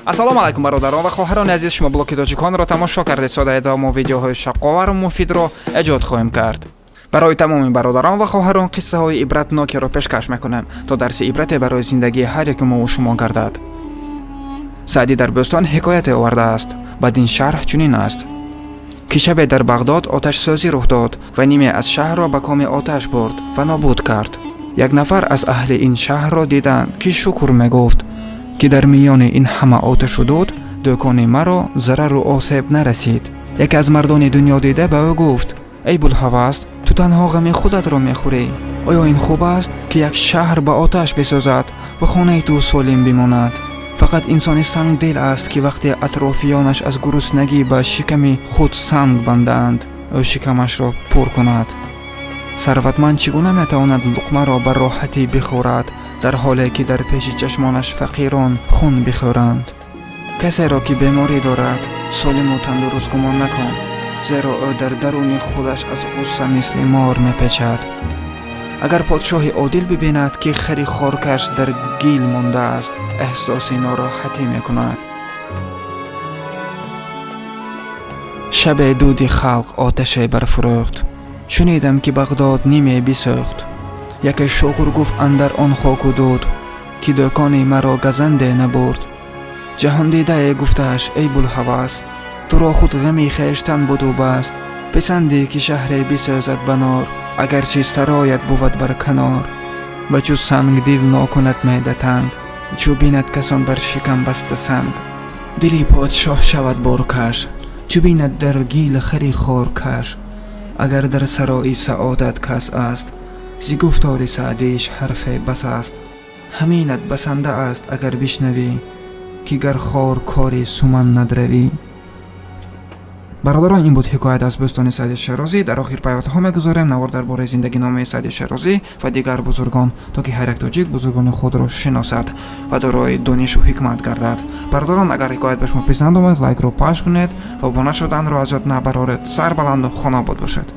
Ассалому алайкум, бародарон ва хоҳарони азиз. Шумо блоки тоҷиконро тамошо кардед. Содаед ва мо видеоҳои шавқовару муфидро эҷод хоҳем кард. Барои тамоми бародарон ва хоҳарон қиссаҳои ибратнокеро пешкаш мекунем, то дарси ибрате барои зиндагии ҳар яки мову шумо гардад. Саъдӣ дар Бӯстон ҳикояте овардааст. Бадин шарҳ чунин аст, ки шабе дар Бағдод оташсӯзӣ рух дод ва ниме аз шаҳрро ба коми оташ бурд ва нобуд кард. Як нафар аз аҳли ин шаҳрро диданд, ки шукр мегуфт, ки дар миёни ин ҳама оташу дуд дӯкони маро зарару осеб нарасид. Яке аз мардони дунёдида ба ӯ гуфт: «Эй булҳавас, ту танҳо ғами худатро мехӯрӣ. Оё ин хуб аст, ки як шаҳр ба оташ бисӯзад ва хонаи ту солим бимонад? Фақат инсони сангдил аст, ки вақте атрофиёнаш аз гуруснагӣ ба шиками худ санг бандаанд, ӯ шикамашро пур кунад. Сарватманд чӣ гуна метавонад луқмаро ба роҳатӣ бихӯрад, дар ҳоле ки дар пеши чашмонаш фақирон хун бихӯранд? Касеро, ки беморӣ дорад, солиму тандуруст гумон накун, зеро ӯ дар даруни худаш аз ғусса мисли мор мепечад. Агар подшоҳи одил бибинад, ки хари хоркаш дар гил мондааст, эҳсоси нороҳатӣ мекунад». Шабе дуди халқ оташе барфурӯхт, шунидам, ки Бағдод ниме бисӯхт. Яке шукр гуфт андар он хоку дуд, ки дӯкони маро газанде набурд. Ҷаҳондидае гуфтааш: «Эй булҳавас, туро худ ғами хештан буду баст. Писандӣ, ки шаҳре бисӯзад ба нор, агарчи сароят бувад бар канор? Ва чу сангдил нокунад меъда танг, чу бинад касон бар шикам баста санг. Дили подшоҳ шавад боркаш, чу бинад дар гил хари хоркаш. Агар дар сарои саодат кас аст, зи гуфтори Саъдиш ҳарфе бас аст. Ҳаминат басанда аст, агар бишнавӣ, ки гар хор кори суман надравӣ». Бародарон, ин буд ҳикоят аз Бӯстони Саъди Шерозӣ. Дар охир пайвандҳо мегузорем навор дар бораи зиндагиномаи Саъди Шерозӣ ва дигар бузургон, то ки ҳар як тоҷик бузургони худро шиносад ва дорои донишу ҳикмат гардад. Бародарон, агар ҳикоят ба шумо писанд омад, лайкро пахш кунед ва обуна шуданро аз ёд набароред. Сарбаланду хонобод бошед.